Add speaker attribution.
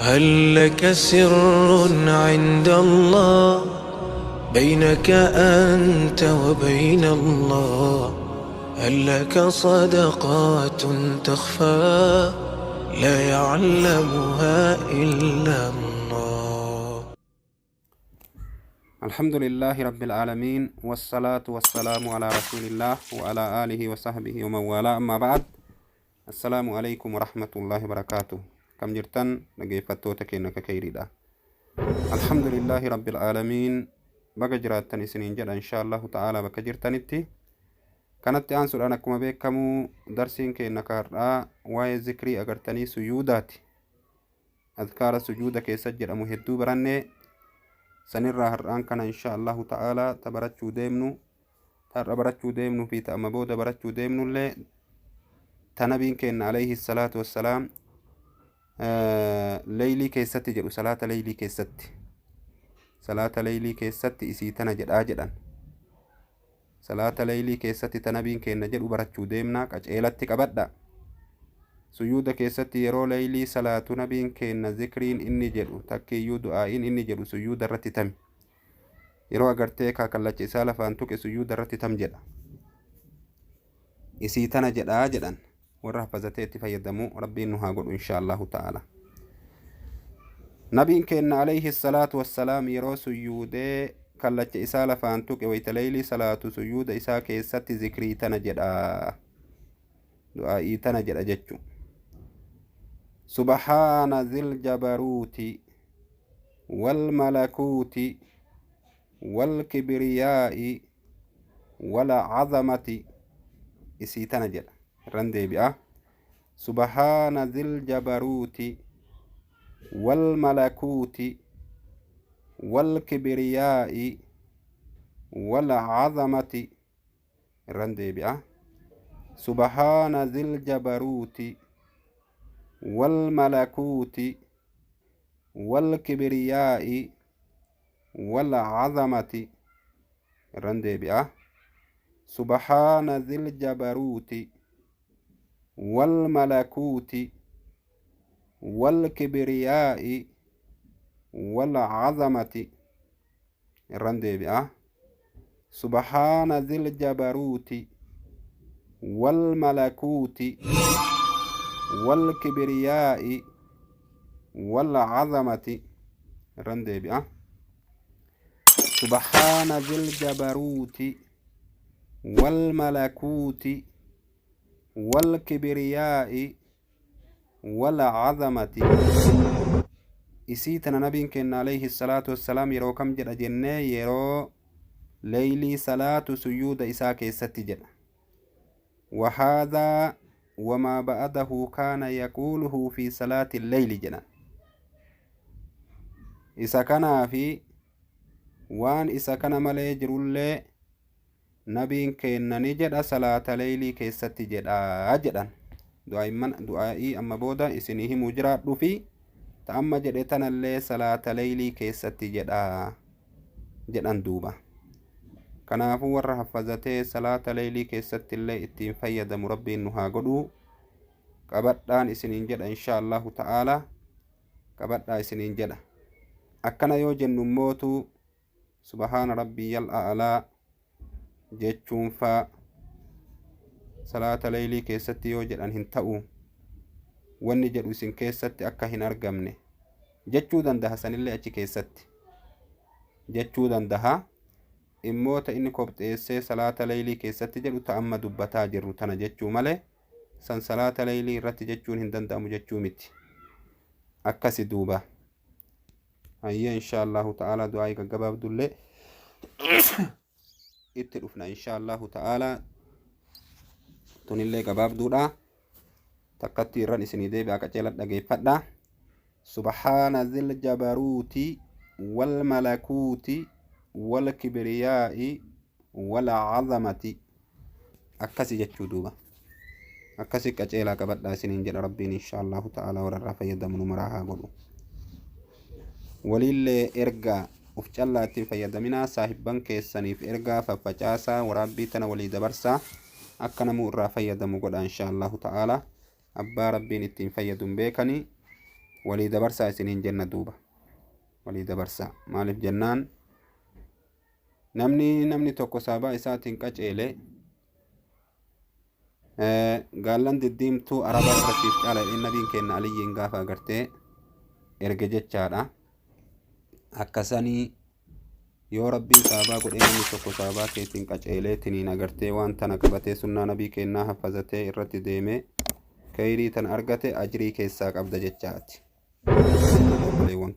Speaker 1: هل لك سر عند الله بينك أنت وبين الله؟ هل لك صدقات تخفى لا يعلمها إلا الله؟
Speaker 2: الحمد لله رب العالمين، والصلاة والسلام على رسول الله وعلى آله وصحبه ومن والاه، أما بعد، السلام عليكم ورحمة الله وبركاته. كم جرتن dhaggeeffattoota keenya kakayriidha. الحمد لله رب العالمين. Baga jiraattan isiniin jedha إن شاء الله تعالى bakka jirtanitti. Kanatti aansuudhaan, akkuma beekamu, darsiin keenya kaarraa waa'ee zikrii agartanii suyuudaati. Adkaara sujuuda keessa jedhamu hedduu barannee, sanirraa har'aan kana إن شاء الله تعالى ta barachuu deemnu, ta har'a barachuu deemnu fi ta amma booda barachuu deemnullee, ta nabiin keenya عليه الصلاة والسلام leeylii keessatti jedhu, salaata leeylii keessatti, salaata leeylii keessatti isii tana jedhaa jedhan. Salaata leeylii keessatti ta nabiin keenya jedhu barachuu deemnaa, qaceelatti qabadha. Suyuuda keessatti yeroo leeylii salaatu nabiin keenya zikriin inni jedhu, takkiiyyuu du'aa'iin inni jedhu suyuuda irratti tami? Yeroo agartee kaakallacha isaa lafaan tuqe suyuuda irratti tam jedha? Isii tana jedhaa jedhan. Warra hafazatee itti fayyadamu Rabbiin nu haa godhu إن شاء الله تعالى. Nabiin keenya عليه الصلاة والسلام yeroo suyuudee kallacha isaa lafaan tuqe, wayta leeylii salaatu, suyuuda isaa keessatti zikrii tana jedha, du'aa'ii tana jedha jechu: سبحان ذي الجبروت والملكوت والكبرياء والعظمة. Isii tana jedha. Irran deebi'a: سبحان ذي الجبروت والملكوت والكبرياء والعظمة. Irran deebi'a: سبحان ذي الجبروت والملكوت والكبرياء والعظمة. Irran deebi'a: سبحان ذي الجبروت والملكوت والكبرياء والعظمة. Irran deebi'a: سبحان ذي الجبروت والملكوت والكبرياء والعظمة. Irran deebi'a: سبحان ذي الجبروت والملكوت والكبرياء والعظمة. Isii tana nabiin keenya عليه الصلاة والسلام yeroo kam jedha jennee? Yeroo leeylii salaatu suyuuda isaa keessatti jedha. وهذا وما بعده كان يقوله في صلاة الليل jedha. Isa kanaa fi waan isa kana malee jirullee nabiin keenya ni jedha, salaata leeylii keessatti jedha jedhan. Du'aa'imman du'aa'ii amma booda isinii himuu jiraadhu fi ta amma jedhe tanallee salaata leeylii keessatti jedha jedhan duuba. Kanaafuu warra haffazatee salaata leeylii keessatti illee ittiin fayyadamu Rabbiin nu haa godhuu. Qabadhaan isiniin jedha إن شاء الله تعالى, qabadhaa isiniin jedha. Akkana yoo jennu immootu سبحان ربي الأعلى jechuun faa salaata leeylii keessatti yoo jedhan hin ta'u wanni jedhu isin keessatti akka hin argamne jechuu dandaha. Sanillee achi keessatti jechuu dandaha. Immoota inni kopxeessee salaata leeylii keessatti jedhu ta amma dubbataa jirru tana jechuu malee, san salaata leeylii irratti jechuun hin danda'amu jechuu miti. Akkasi duuba. Hayyee, إن شاء الله تعالى du'aa'ii gaggabaabdullee itti dhufna إن شاء الله تعالى. Tunillee gabaabduudha. Takkatti irran isinii deebi'a, qaceela dhageeffadha: سبحان ذي الجبروت والملكوت والكبرياء والعظمة. Akkasi jechuu duuba. Akkasi qaceelaa qabadhaa isiniin jedha. Rabbiin إن شاء الله تعالى warra irraa fayyadamu nu maraa haa godhu. Waliillee ergaa, uf callaa ittiin fayyadaminaa, saahibban keessaniif ergaa faffacaasaa, waraabbii tana walii dabarsaa, akka namuu irraa fayyadamu godha إن شاء الله تعالى. Abbaa Rabbiin ittiin fayyadu hin beekanii. Walii dabarsaa isiniin jenna duuba. Walii dabarsaa. Maaliif jennaan namni tokko saabaa isaatiin qaceele gaallan diddiimtuu arabaa irra siif caala jedhee nabiin kenna Aliyyiin gaafa agartee erge jechaadha. Akkasanii yoo Rabbiin saabaa godhee namni tokko saabaa keetiin qaceelee tiniin agartee waan tana qabatee sunnaa nabii kennaa haffazatee irratti deemee kayrii tana argate, ajrii keessaa qabda jechaati. Obboleewwan.